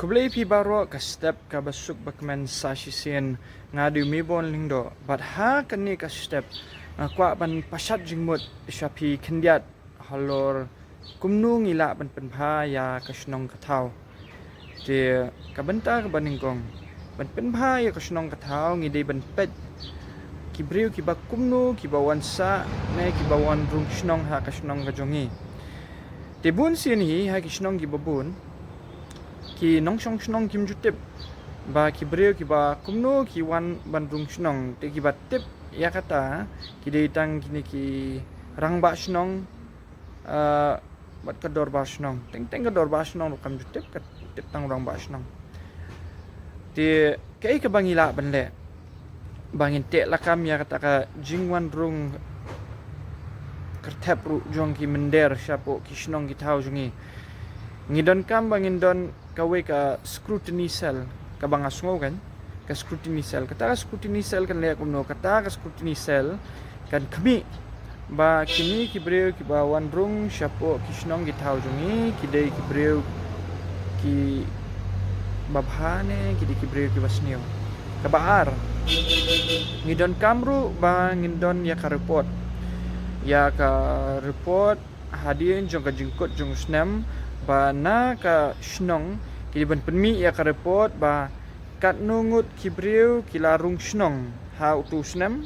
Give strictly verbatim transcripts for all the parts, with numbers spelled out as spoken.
Khublei phi baroh, ka step kaba suk bakmen sa shisien, nga dei u Mebon Lyngdoh, bad ha kane ka step nga kwah ban pashat jingmut sha phi khyndiat halor kumno ngi lah ban pynbha ïa ka shnong ka thaw. Te ka bynta kaba nyngkong ban pynbha ïa ka shnong ka thaw, ngi dei ban peit ki briew kiba kumno, kiba wan sah ne kiba wan rung shnong ha ka shnong ka jong ngi. Te bun sien hi ha ki shnong kiba bun, ki nongshong shnong kim ju tip ba ki briew kiba kumno ki wan ban rung shnong. Te kiba tip ïa kata ki dei tang kine ki rangbah shnong, ah, bad ka dorbar shnong. Teng teng ka dorbar shnong ruh kam ju tip, ka tip tang rangbah shnong. Te kaei kaba ngi lah ban leh ba ngin teh lakam ïa kata ka jingwan rung kyrthep ruh jong ki mynder shapoh ki shnong ki thaw jong ngi? Ngi donkam ba ngin don kawei ka scrutiny cell, kaba nga sngew kan, ka scrutiny cell. Kata ka scrutiny cell kan leh kumno? Kata ka scrutiny cell kan khmih ba kine ki briew kiba wan rung shapoh ki shnong ki thaw jong ngi ki dei ki briew kiba bha ne ki dei ki briew kiba sniew. Kaba ar, ngi donkam ruh ba ngin don ïa ka report, ïa ka report hadien jong ka jingkut jong u snem, ba na ka shnong ki dei ban pynmih ïa ka report ba katno ngut ki briew ki la rung shnong ha utu u snem,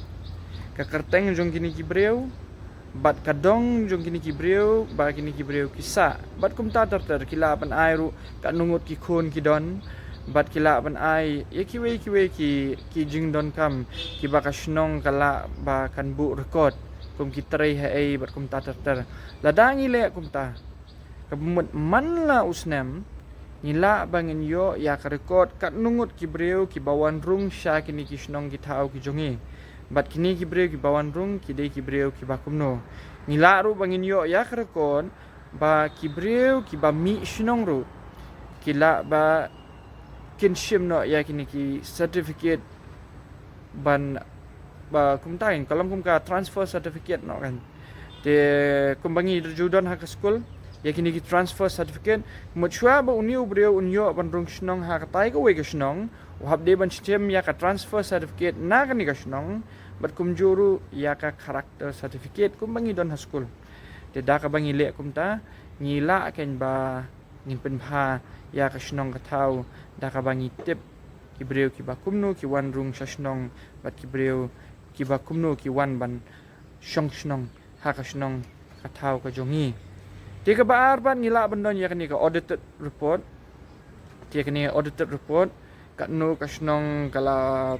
ka kyrteng jong kine ki briew, bad ka dong jong kine ki briew, ba kine ki briew ki sah, bad kumta ter ter. Ki lah ban ai ruh katno ngut ki khun ki don, bad ki lah ban ai ïa kiwei kiwei ki, ki jingdonkam kiba ka shnong ka lah ba kan buh record, kum ki trei haei bad kumta ter ter. Lada ngi leh kumta, kaba mut man la u snem ngi lah ba ngin ïoh ïa ka record katno ngut ki briew kiba wan rung sha kine ki shnong ki thaw ki jong ngi, bad kine ki briew kiba wan rung ki dei ki briew kiba kumno. Ngi lah ruh ba ngin ïoh ïa ka record ba ki briew kiba mih shnong ruh ki lah ba kin shim noh ïa kine ki certificate ban, ba kumta kan, ka long kum ka transfer certificate noh kan. Te kumba ngi ju don ha ka skul ïa kine ki transfer certificate, mut shuwa ba une u briew un ïoh ban rung shnong ha katai kawei ka shnong, u hap dei ban shim ïa ka transfer certificate na kane ka shnong, bad kumjuh ruh ïa ka character certificate kumba ngi don ha skul. Te da kaba ngi leh kumta, ngi lah kan ba ngin pynbha ïa ka shnong ka thaw da kaba ngi tip ki briew kiba kumno ki wan rung sha shnong, bad ki briew kiba kumno ki wan ban shong shnong ha ka shnong ka thaw ka jong ngi. Te kaba ar pat, ngi lah ban don ïa kane ka audited report. Te kane audited report, katno ka shnong ka la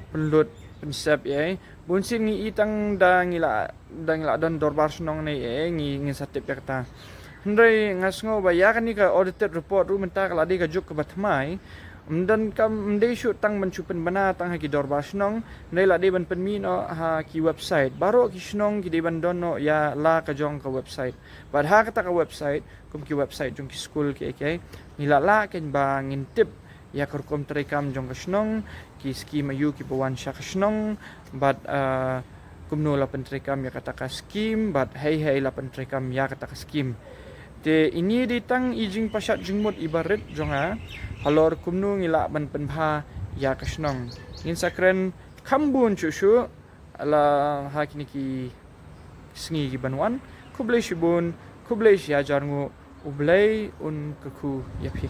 pynlut pynsep ïa, bun sien ngi i tang da ngi la, da ngi la don dorbar shnong ne ïa, ngi, ngin sa tip ïa kata. Hynrei nga sngew ba ïa kane ka audited report ruh mynta ka la dei ka juk kaba thymmai. Ym donkam, ym dei shuh tang ban shu pynbna tang ha ki dorbar shnong, hynrei la dei ban pynmih noh ha ki website. Baroh ki shnong ki dei ban don noh ïa la ka jong ka website. Bad ha kata ka website, kum ki website jong ki skul kiei kiei, ngi lah lah kan ba ngin tip ïa ka rukom treikam jong ka shnong, ki skim aïu kiba wan sha ka shnong, bad, ah, kumno la pyntreikam ïa kata ka skim, bad hei hei la pyntreikam ïa kata ka skim. Te ine dei tang i jingpashat jingmut iba rit jong nga halor kumno ngi lah ban pynbha ïa ka shnong. Ngin sa kren kham bun shuh shuh la ha kine ki sngi ki ban wan. Khublei shibun, khublei shihajar nguh, U Blei un kyrkhu ïa phi.